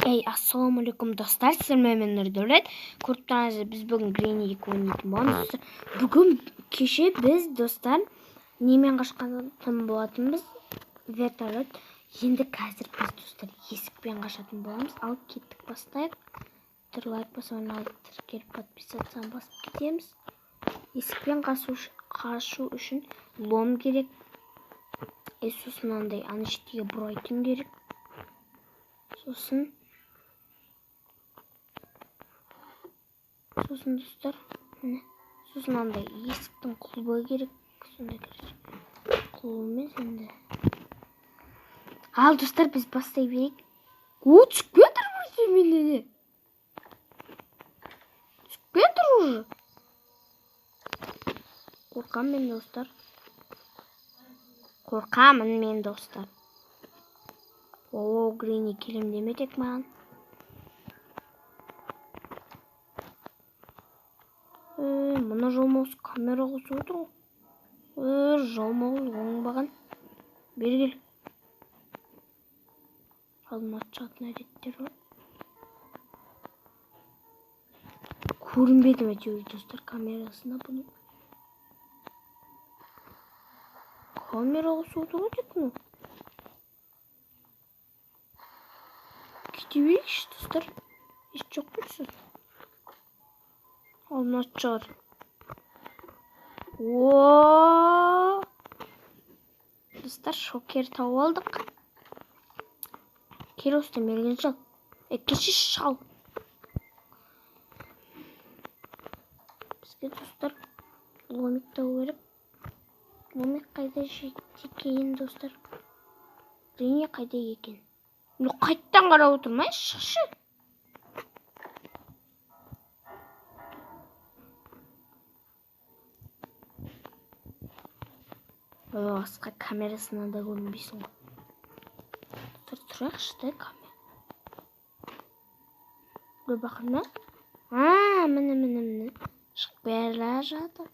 Эй, ассалаумағалейкум достар, сіздермен мен Нұрдәулет. Көріп тұрғаныңыздай, біз бүгін Гренни 2 ойнайтын боламыз. Бүгін кеше біз достар немен қашқан болатынбыз? Вертолет. Енді қазір біз достар есікпен қашатын боламыз. Ал кеттік, бастайық. Тұр лайк басып, тіркеліп, подписаться басып кетеміз. Есікпен қашу үшін лом керек. Сосын андай ана шетке бұрайтын керек. Сосын достар, міне, сосын андай есіктің құлбы керек, сондай, короче, құлбы емес енді. Ал достар, біз бастай берейік. О, түсіп кетір бір менен. Түсіп кетір уже. Қорқамын мен достар. Қорқамын мен достар. О, Гренни келем деме тек маған. Мына жалмауыз камера қосып отыр ғой. Жалмауыз оңбаған. Бері кел. Алмат шығатын әдеттер бар. Көрінбедім әйтеуір достар камерасына бұның. Камера қосып отыр ғой тек мынау. Кете берейікші достар. Еш жоқ болсын. Алмат шығар. О! Достар, шокер тауып алдық. Кел осыдан мерген шал. Кеші шал. Бізге достар ломик табу керек. Ломик қайда екен достар? Гренни қайда екен? Ну, қайттан қарап отырмай, шықшы. Асқа камерасынан да көрінбейсің ғой. Тұрайықшы да камера. Ой, бақырма. А, міне, міне, міне. Шығып бара жатыр.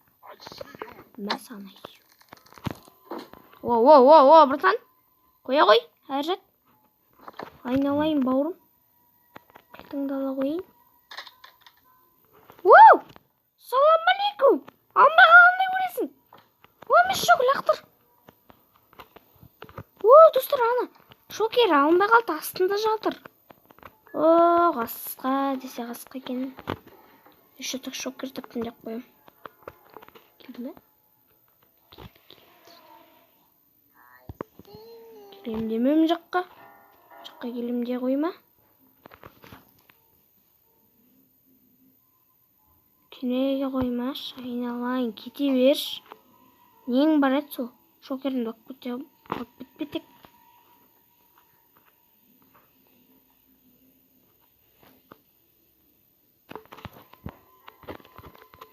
Мә саған айтшы. О, о, о, о, братан. Қоя ғой, әрі жат. Айналайын, бауырым. Кілтіңді ала қояйын. Уау! Салам алейкум! Алмай қалғандай көресің. О, емес жоқ, лақтыр. О, достар, ана шокер алынбай қалды, астында жатыр. О, қасқа десе қасқа екен. Еще так шокер таптым деп қоямын. Келді ме? Келем демем жаққа. Жаққа келем де қойма. Келе қоймаш, айналайын, кете берші. Нең бар еді сол? Шокерімді алып кетпетек.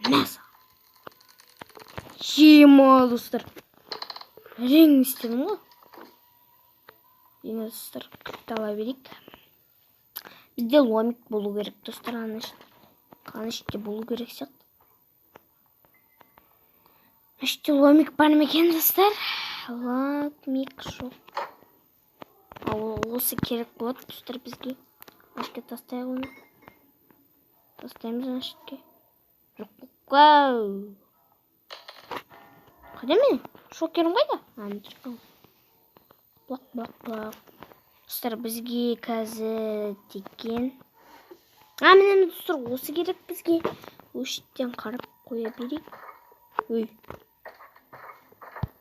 Мясо. Жема, достар. Әрең істедім ғой. Енді достар, кілтті ала берейік. Бізде ломик болу керек, достар. Ана іште болу керек сияқты. Іште ломик бар ма екен, достар? Ломик жоқ. Ал осы керек болады, достар, бізге. Ішке тастайық оны. Тастаймыз ана ішке. Жоқ, вау. Қайда менің? Шокерім қайда? Ана тұр. Блок, блок, блок. Достар, бізге қазір деген. А, міне, достар, осы керек бізге. Өшіттен қарап қоя берейік. Ой.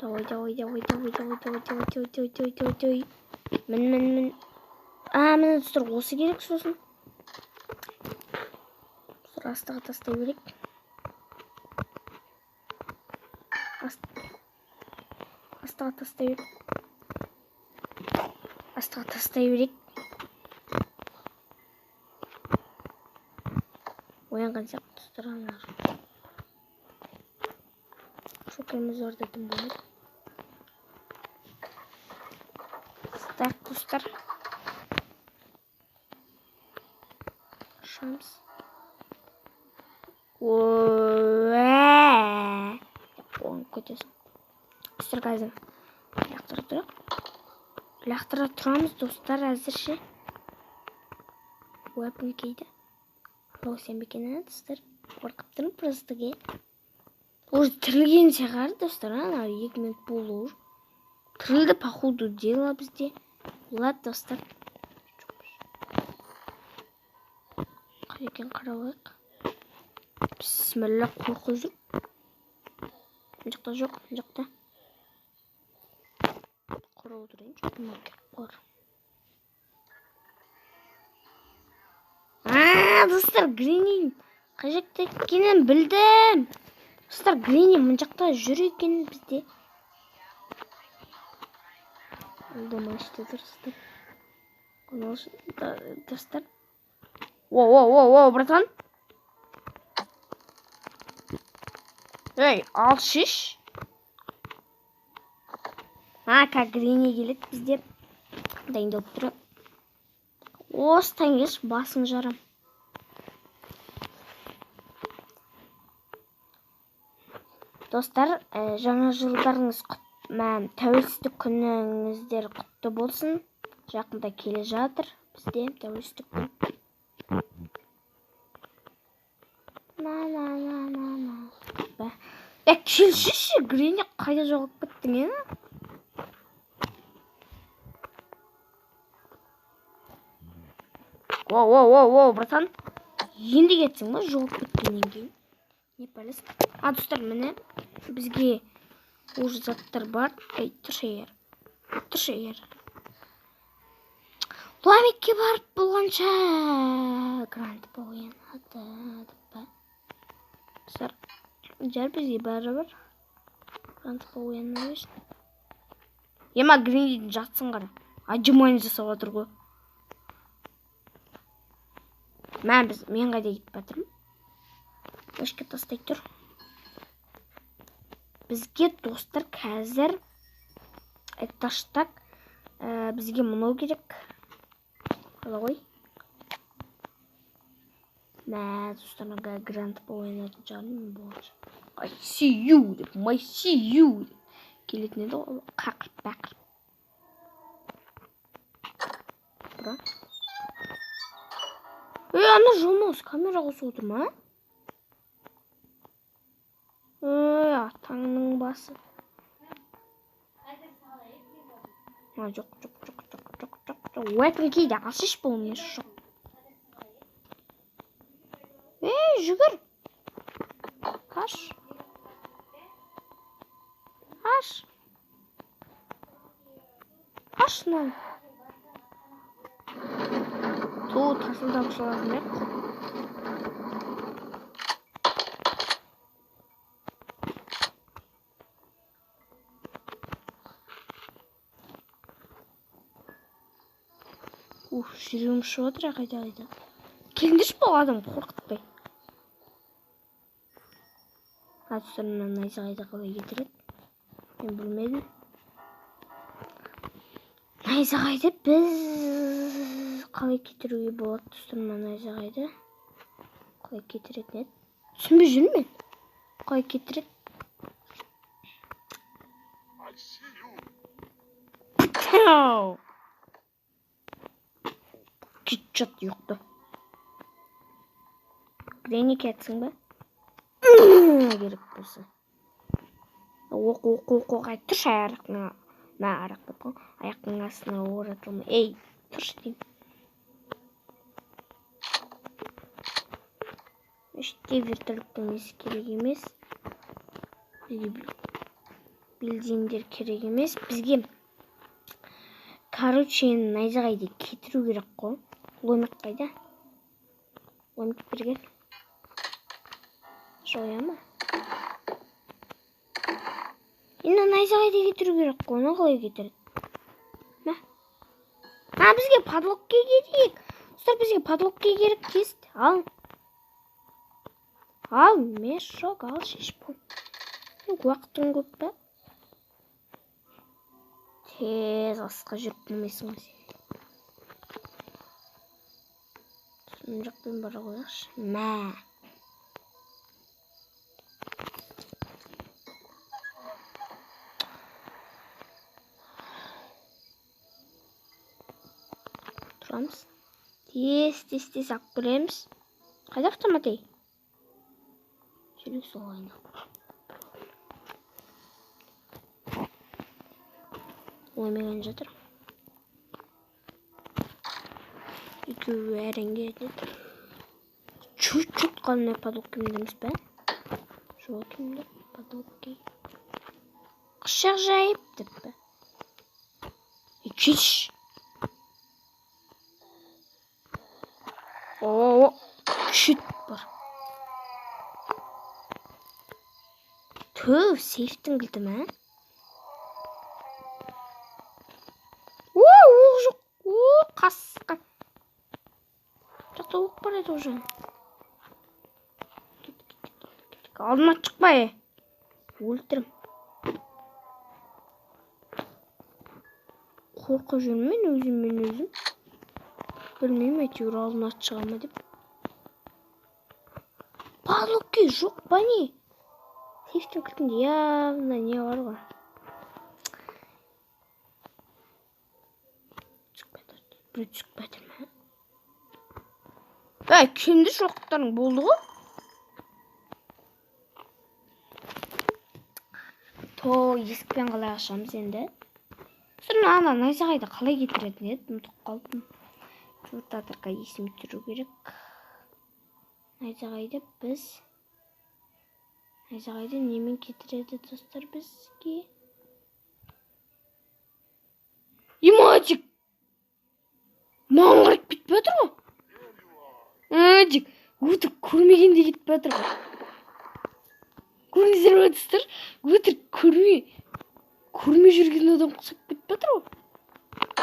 Давай, давай, давай, давай, давай, давай, давай, давай, давай, давай, давай, давай. Мін, мін, мін. А, міне, достар, осы керек сосын. Достар, астыға тастай берейік. Астыға тастай берейік. Астыға тастай берейік. Оянған сияқты достар аналар. Шокеріміз бар дейтін болады. Так, достар. Шамс. Ой, оңып кетесің. Достар, қазір лақтыра тұрайық. Лақтыра тұрамыз, достар, әзірше. Weapon keydi. Сен бекен, достар? Қорқып тұрмын просто ге. Уже тірілген шығар, достар, ана 2 минут болды уже. Тірілді, походу дела бізде. Ладно, достар. Қай екен қарап алайық. Бісміллә, қорқып жүр. Мына жақта жоқ, мына жақта. Қарап отырайын, жоқ, мына қор. Достар, Гренни қай жақта екенін білдім. Достар, Гренни мына жақта жүр екен бізде. Думаю, что достар. Достар. О, о, о, о, братан. Ей, ал шеш. А, как Гренни келеді бізде. Дайындалып тұр. Осыдан кеш басын жарам. Достар, жаңа жылдарыңыз тәуелсіздік күніңіздер құтты болсын. Жақында келе жатыр бізде тәуелсіздік күн. На на на на на. Келшіші, Гренни қайда жоғалып кеттің, е? О, о, о, о, братан. Енді кетсің ба, жоғалып кеткеннен кейін? Не пәлес. А, достар, міне бізге уже заттар бар. Ей, тұршы егер. Тұршы егер. Ламикке барып болғанша грант болған. Достар, жар бізге бәрібір. Грант болған емес. Ема, Греннидің жатсын қара. Отжимание жасап отыр ғой. Мә, мен қайда кетіп жатырмын? Өшке тастай тұр. Бізге, достар, қазір этажтак, бізге мынау керек. Ала ғой. Мә, достар, мына грант ойнайтын шығармын болады. I see you деп, I see you деп келетін еді ғой, қақырып бақырып. Бұра. Ей, ана жолмауыз камера қосып отыр ма? Ей, атаңның басы. А, жоқ, жоқ, жоқ, жоқ, жоқ, жоқ, жоқ. Weapon keyді алшыш бұл мен жоқ. Ей, жүгір. Қаш. Қаш. Қаш мынаны. Ту, тасылдап шығатын бе? Уф, жүрегім ұшып отыр, қайда қайда. Келіңдерші бұл адам қорқытпай. А, достар, мына найзағайды қалай кетіреді? Мен білмедім. Найзағайды біз қалай кетіруге болады, достар, мына найзағайды қалай кетіретін еді? Түсінбей жүрмін мен. Қалай кетіреді? Кет жат ұйықты. Гренни кетсің бе? Керек болса. Оқ, оқ, оқ, оқ, ай, тұршы аяқтың, мә, арақ деп қой. Аяқтың астына оратылмай. Ей, тұршы деймін. Іште вертолеттің несі керек емес. Бізге бензиндер керек емес. Бізге, короче, найзағайды кетіру керек қой. Ломик қайда? Ломик берген. Жоя ма? Енді найзағайды кетіру керек қой. Оны қалай кетіреді? Мә. А, бізге подлогке керек. Достар, бізге подлогке керек тез. Ал. Ал, мешок, ал, шеш бол. Уақытың көп пе? Тез асқа жүріп білмейсің ғой сен. Мына жақпен бара қояйықшы. Мә. Тұрамыз. Тез, тез, тез алып келеміз. Қайда автомат ей? Жүрек сол айналып. Оймеген жатыр. Екеуі әрең кетеді. Чуть-чуть қалмай подлог кімдеміз бе? Жоқ кімді? Подлог кей. Құшақ жайып деп пе? Кетші. О, шүт бар. Түу, сейфтің кілті ме? О, оқ жоқ. О, қасқа. Жақта оқ бар еді уже. Кеттік, кеттік, кеттік. Алдыма шықпай. Өлтірім. Қорқып жүрмін мен өзіммен өзім. Білмеймін, әйтеуір алдыма шыға ма деп. Подлогке жоқ па не? Сейфтің кілтінде явно не бар ғой. Түсіп кетір. Біреу түсіп кетір ме? Әй, кімді жоқтарың болды ғой? То, есікпен қалай ашамыз енді? Сосын ана найзағайды қалай кетіретін еді? Ұмытып қалдым. Жұртатырға есіме түсіру керек. Найзағайды біз найзағайды немен кетіреді достар бізге? Иматик! Маңғырып кетіп жатыр ғой. Әдік, өтірік көрмегенде кетіп жатыр ғой. Көрдіңіздер ме достар? Өтірік көрмей жүрген адам құсап кетіп жатыр ғой.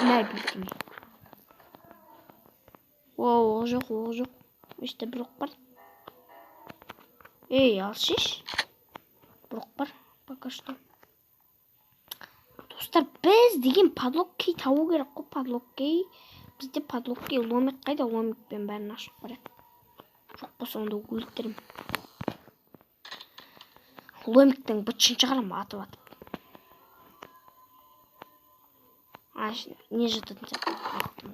Мә, бетіме. О, оқ жоқ, оқ жоқ. Іште бір оқ бар. Ей, алшиш. Бір оқ бар, пока что. Достар, біз деген подлог кей табу керек қой, подлог кей. Бізде подлог кей ломик қайда? Ломикпен бәрін ашып барайық. Жоқ болса онда өлтірім. Ломиктің бытшын шығарамын, атып атып. Не жататын сияқты қайықтың.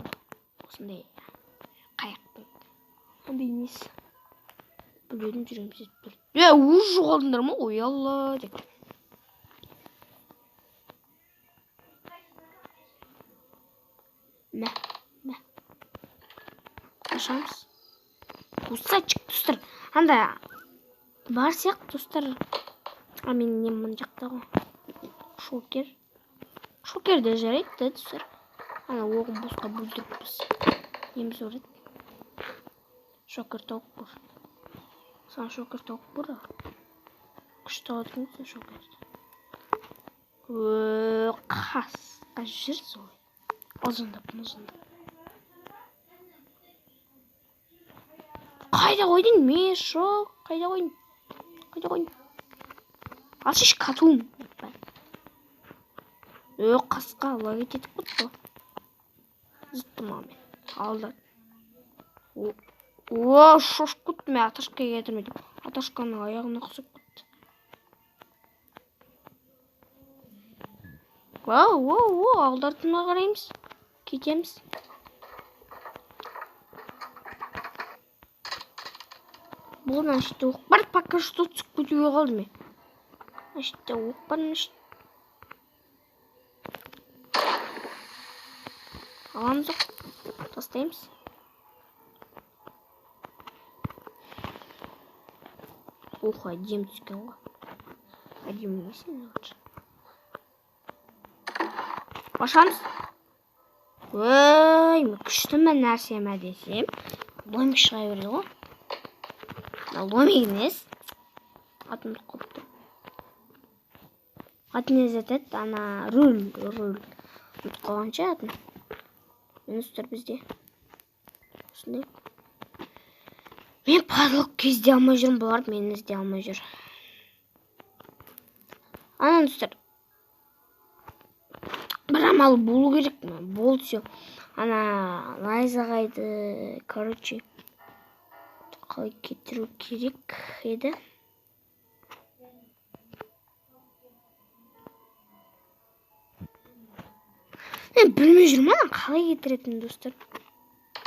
Осындай қайықтың. Андай несі. Біледім, жүрегім сезіп тұр. Е, өз жоғалдыңдар ма? Ой, Алла деп. Мә, мә. Ашамыз. Кусачик, достар. Анда бар сияқты, достар. А мен не мына жақта ғой. Шокер. Шокер де жарайды да, достар. Ана оғын босқа бүлдіріппіз. Неміз бар еді. Шокер тауып көр. Саған шокер тауып көр. Күшті алады екенсің шокерді. Қасқа жүр солай. Ұзындап, ұзындап. Қайда қойдың? Мешок. Қайда қойдың? Қайда қойдың? Алшыш катун. Қасқа лагет етіп кетті. Зыттым ал мен. Алды. О, шошып кетті. Мен аташка кетірмедім. Аташканың аяғына құсып кетті. Вау, вау, вау, алдартына қараймыз. Кетеміз. Бұл мына оқ бар, пока что түсіп кетуге қалды мен. Мына оқ бар, мына аламыз, тастаймыз. Ох, әдемі түскен ғой. Әдемі емес енді лучше. Ашамыз. Ой, күшті ме нәрсе ме десем, ломик шыға берді ғой. Ломик емес. Атын ұмытып қалыпты. Атын не зат? Ана руль, руль. Ұмытып қалғанша атын. Міністер бізде. Осындай. Мен подлог іздей алмай жүрмін, бұлар мені іздей алмай жүр. Ана достар. Бір амал болу керек. Болды все. Ана найзағайды, короче, қалай кетіру керек еді. Мен білмей жүрмін, ана қалай кетіретінін, достар.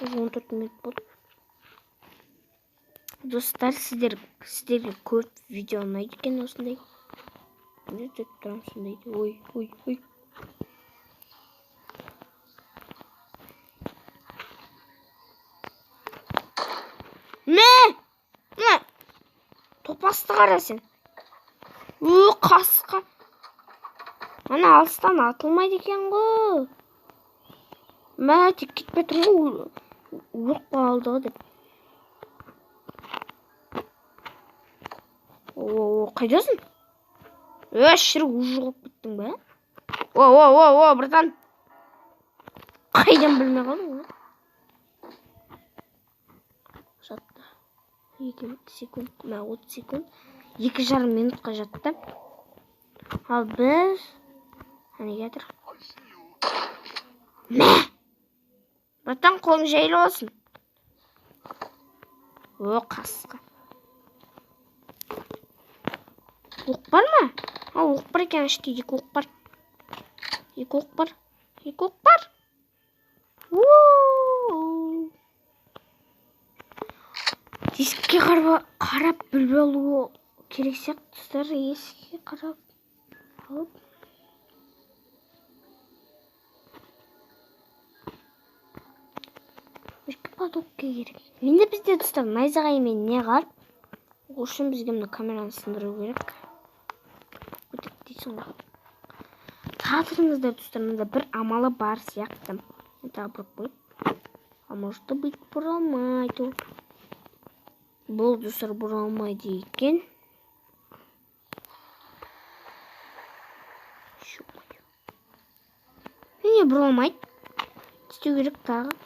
Уже 14 минут болды. Достар, сіздерге көп видео ұнайды екен осындай. Не деп тұрамын сондай. Ой, ой, ой. Мә! Мә! Топасты қара сен. Ө, қасқа. Ана алыстан атылмайды екен ғой. Мә, тек кетпей тұр ғой, өліп қалды ғой деп. О, қайдасың? Ö, шірік, уже жоғалып кеттің бе? О, о, о, о, братан. Қайдан білмей қалдың ғой? Жатты. 2 секунд, мә, 30 секунд. 2,5 минутқа жатты. Ал біз әне жатыр. Мә! Братан, қолың жайлы болсын. О, қасқа. Оқ бар ма? А, оқ бар екен, іште 2 оқ бар. 2 оқ бар. 2 оқ бар. Уу. Есікке қарап біліп алу керек сияқты, достар. Есікке қарап алып. Ішкі потолокке керек. Енді бізде, достар, найзағаймен не бар? Ол үшін бізге мына камераны сындыру керек. Өтіп дейсің ғой. Татырыңыздар, достар, мында бір амалы бар сияқты. Тағы бұрып қойып. А может быть, бұралмайды ол. Бұл, достар, бұралмайды екен. Не бұралмайды? Істеу керек тағы.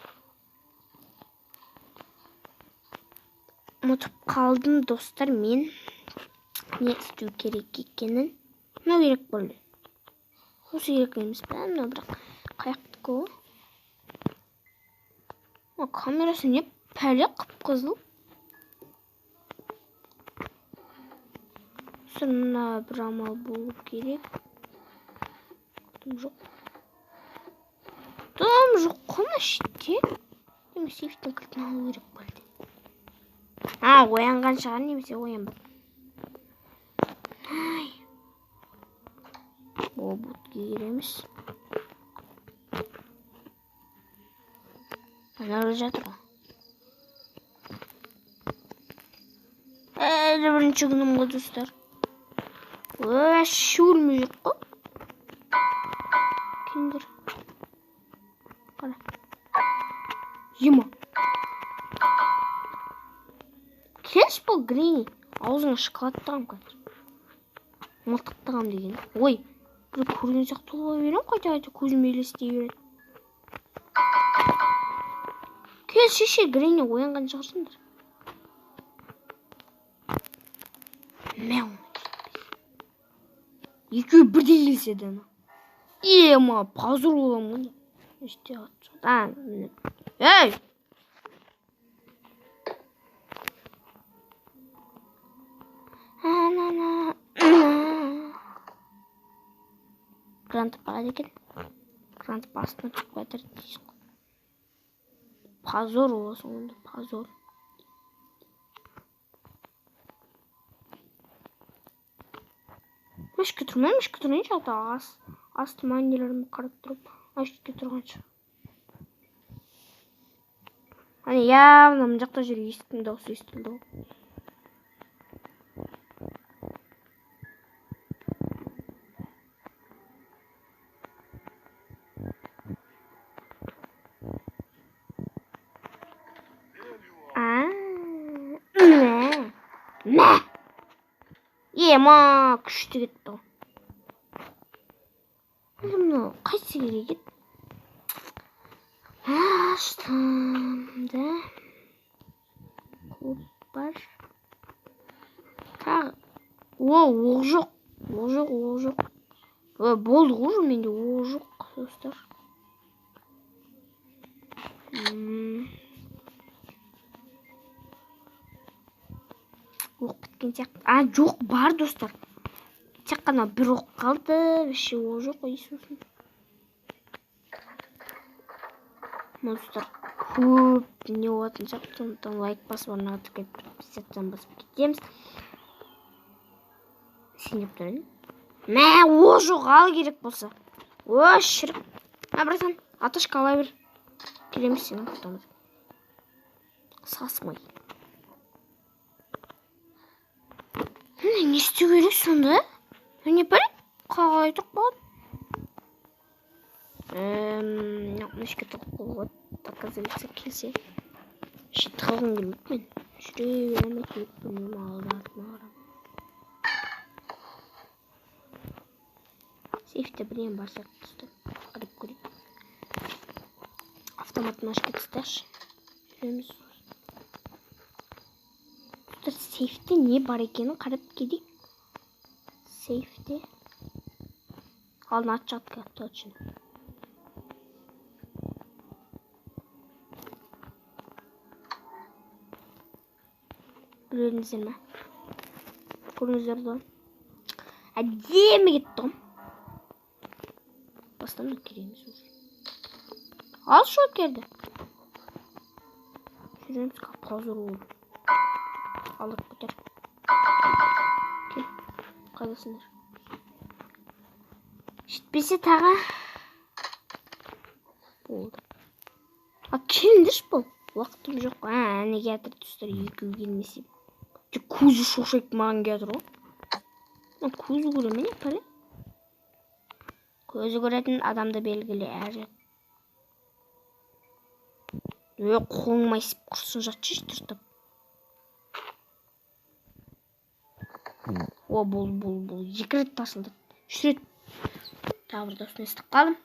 Ұмытып қалдым, достар, мен не істеу керек екенін. Мынау керек болды. Осы керек емес пе? Мынау бірақ қаяқтікі ол? О, камерасы не пәле қып-қызыл. Достар, мына бір амал болу керек. Дым жоқ. Дым жоқ қой мына шетте. Демек, сейфтің кілтін алу керек болды. А, оянған шығар, немесе оянбады. Ай. О, бұтке кереміз. Ана жатыр ғой. Әлі бірінші күнім ғой, достар. Вообще өлмей жүр қой. Киндер. Қара. Ема. Келші бұл Гренни. Аузыңа шоколад тығам қазір. Мылтық тығам деген. Ой, бір көрген сияқты бола беремін, қайта-қайта көзім елестей береді. Кел, шеше, Гренни, оянған шығарсыңдар. Мә, оны жетпес. Екеуі бірдей келсе де ана. Ема, позор боламын ғой. Іште ат. А, міне. Ей! Грант бар екен. Грант басына түсіп жатыр дейсің ғой. Позор боласың онда, позор. Ішке тұрмаймын, ішке тұрайыншы, ата асты манерлерімді қарап тұрып, ішке тұрғанша. Әне, явно мына жақта жүр, есіктің дауысы естілді ғой. Мә! Ема, күшті кетті ғой. Енді мынау қайсы керек еді? Аштым да. Клуб бар. Тағы. О, оқ жоқ. Оқ жоқ, оқ жоқ. Ой, болды ғой уже менде оқ жоқ, достар. Оқ біткен сияқты. А, жоқ, бар, достар. Тек қана бір оқ қалды. Вообще оқ жоқ, ой, сосын. Монстр Көп не болатын сияқты, сондықтан лайк басып, арнаға тіркеліп, подписаться басып кетеміз. Сен деп тұр едің. Мә, о жоқ, ал керек болса. О, шірік. Мә, братан, аташка ала бер. Келеміз сенің автомат. Сасымай. Не істеу керек сонда? Не пәле? Қалай тұрып қалды? Мына тығып қоюға доказательство келсе. Іші тығылғым келмейді мен. Жүре беремін, әйтеуір білмеймін, алды артыма қарап. Сейфте бірдеңе бар сияқты достар. Қарап көрейік. Автоматын ашып тастайықшы. Жүреміз. Достар, сейфте не бар екенін қарап кетейік. Сейфте. Алдын ат шығады точно. Білдіңіздер ме? Көрдіңіздер ғой. Әдемі кетті ғой. Бастан да керек емес уже. Ал шокерді. Жүреміз қазір ол. Алып кетер. Кел. Қайдасыңдар? Жетпесе тағы. Болды. А келіңдерші бұл. Уақытым жоқ. А, әне келатыр достар, екеуі келмесе. Көзі шошайып маған келатыр ғой. Көзі көре ме не пәле? Көзі көретін адамды белгілі әр жер. Қолың майысып құрсын жатшы дұрыстап. О, бол, бол, бол. 2 рет тасылды. 3 рет. Тағы бір дауысын естіп қалдым.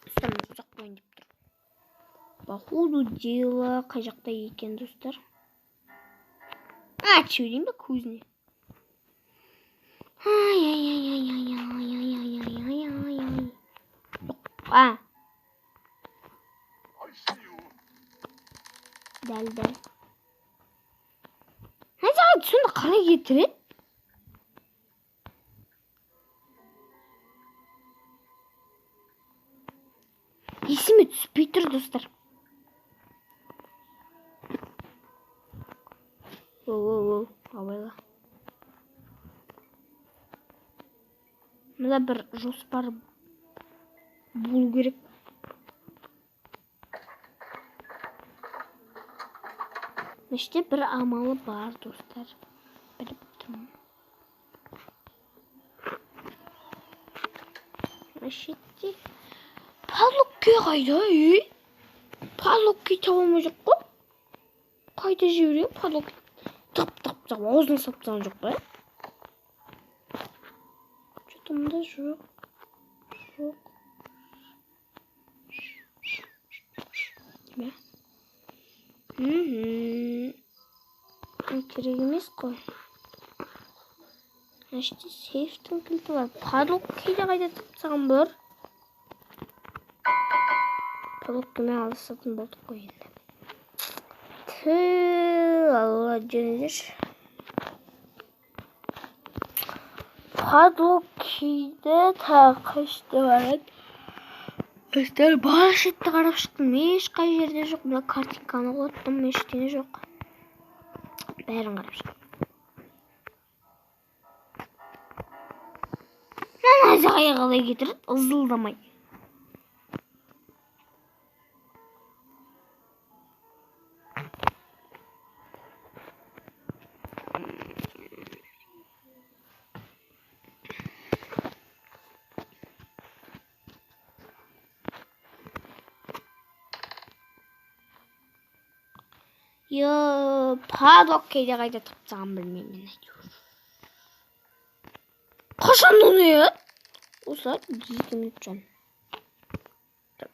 Достар, мен ұзақ қояйын деп тұр. По ходу дела қай жақта екен достар? А, жіберейін бе көзіне? Ай, ай, ай, ай, ай, ай, ай, ай, ай, ай, ай. А. Дәл, дәл. Ай, сонда қалай кетіреді? Есіме түспей тұр достар. Оу, абайла. Мында бір жоспар болу керек. Іште бір амалы бар достар. Біліп тұрмын. Іште палукке қайда, ей? Палукке таба алмай жүр қой. Қайда жіберген палукке? Тығып-тығып тығып аузына салып тастаған жоқ па? Что-то мында жоқ. Жоқ. Мә. Керек емес қой. Іште сейфтің кілті бар. Падлок кейде қайда тығып тастаған бұлар? Падлоккемен алысатын болдық қой енді. Түү, Алла жөнелер. Падлок кейде тағы қай жерде бар еді? Достар, барлық шетті қарап шықтым. Ешқай жерде жоқ. Мына картинканы қойдым, ештеңе жоқ. Бәрін қарап шықтым. Мына найзағай қалай кетіреді? Ызылдамай. Йо, падлок кейде қайда тығып тастағанын білмеймін мен әйтеуір. Қашан оны, е? Осылай 2 минут жан.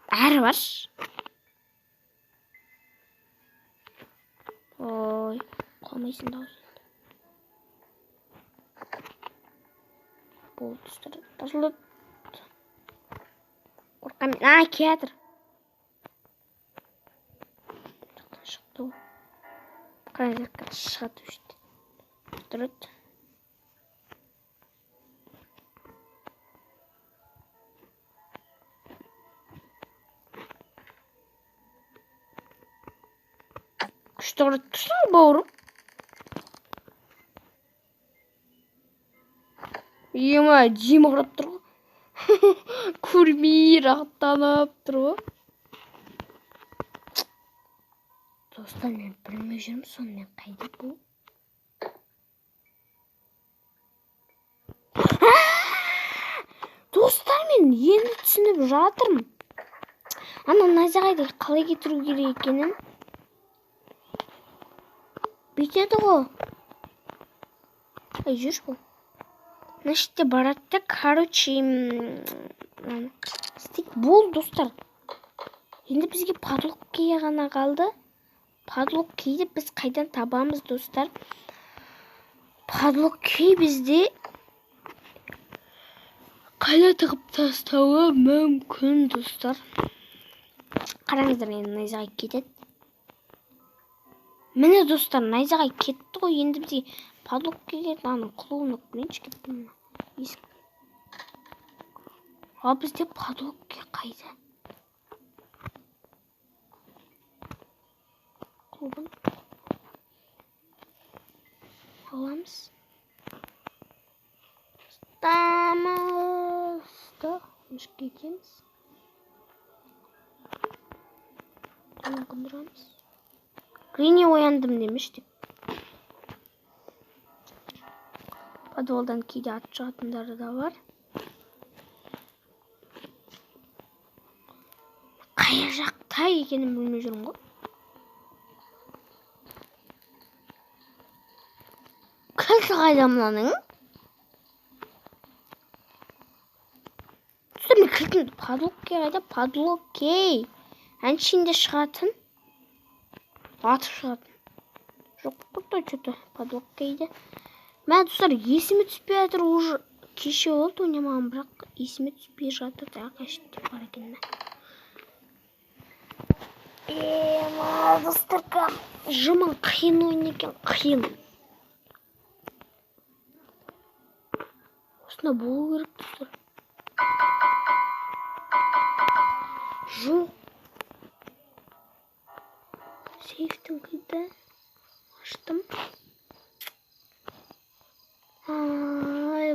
Әрі баршы. Ой, қалмайсың да осы. Болды, достар, тасылды. Қорқамын. А, келатыр. Шықты ол. Қараңыздар, шығады өшті. Тұрады. Күшті қарап тұрсың ғой, бауырым. Ема, әдемі қарап тұр ғой. Көрмей рахаттанып тұр ғой. Достар, мен білмей жүрмін, сонымен қайда бұл? Достар, мен енді түсініп жатырмын. Ана найзағайды қалай кетіру керек екенін. Бүйтеді ғой. Ай, жүрші бұл. Мына жерде барады да, короче, істейді. Болды, достар. Енді бізге подлог кей ғана қалды. Подлог кейді біз қайдан табамыз, достар? Подлог кей бізде қайда тығып тастауы мүмкін, достар? Қараңыздар, енді найзағай кетеді. Міне, достар, найзағай кетті ғой. Енді бізге подлог келеді. Аның құлуын көрейінші, кетті мына есік. Ал бізде подлог қайда? Клубын аламыз. Ұстамыз да, кетеміз. Қолын қындырамыз. Грини ояндым демеш деп. Подвалдан кейде атып шығатындары да бар. Қай жақта екенін білмей жүрмін ғой. Кілті қайда мынаның? Достар, мен кілтін подлогке қайда? Подлогке. Әншейінде шығатын. Атып шығатын. Жоқ, құртай что-то подлогкейде. Мә, достар, есіме түспей жатыр уже. Кеше болды ойнамаған, бірақ есіме түспей жатыр. Тағы қашты бар екен мә. Ема, достар, жаман қиын ойын екен, қиын. Осында болу керек, достар. Жоқ. Сейфтің кілті. Аштым. Ай.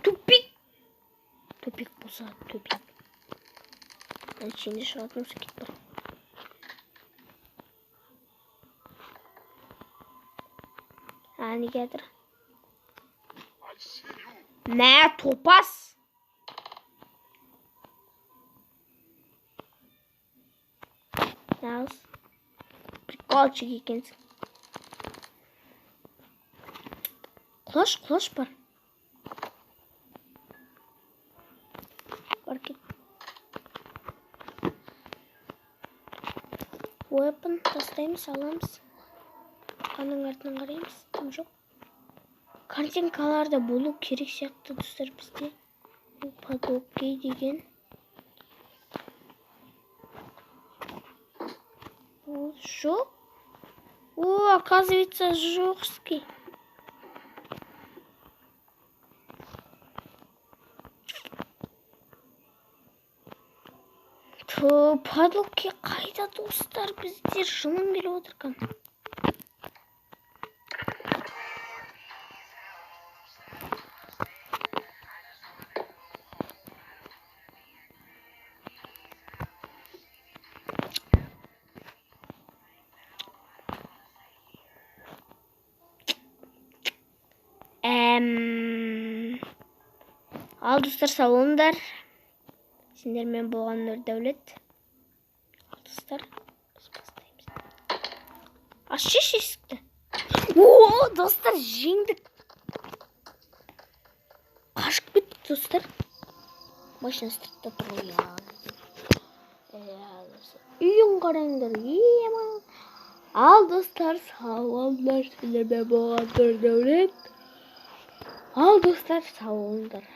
Тупик. Тупик болса, тупик. Әншейінде шығатын осы кетіп бар. Әне келатыр. Мә, топас. Нағыз. Приколчик екенсің. Құлаш, құлаш бар. Бар кет. Weapon тастаймыз, аламыз. Қанның артынан қараймыз, тым жоқ. Картинкаларда болу керек сияқты, достар, бізде. Бұл подлогкей деген. Ол жоқ. О, оказывается, жоқский. Подлогке қайда, достар? Бізде жыным келіп отыр екен. Ал, достар, сау болыңдар. Сендермен болған Нұрдәулет. Ал, достар, біз бастаймыз. Ашшы есікті. О, достар, жеңдік. Қашып кеттік, достар. Машина сыртта тұр ғой, я. Үйін қараңдар, ема. Ал, достар, сау болыңдар. Сендермен болған Нұрдәулет. Ал, достар, сау болыңдар.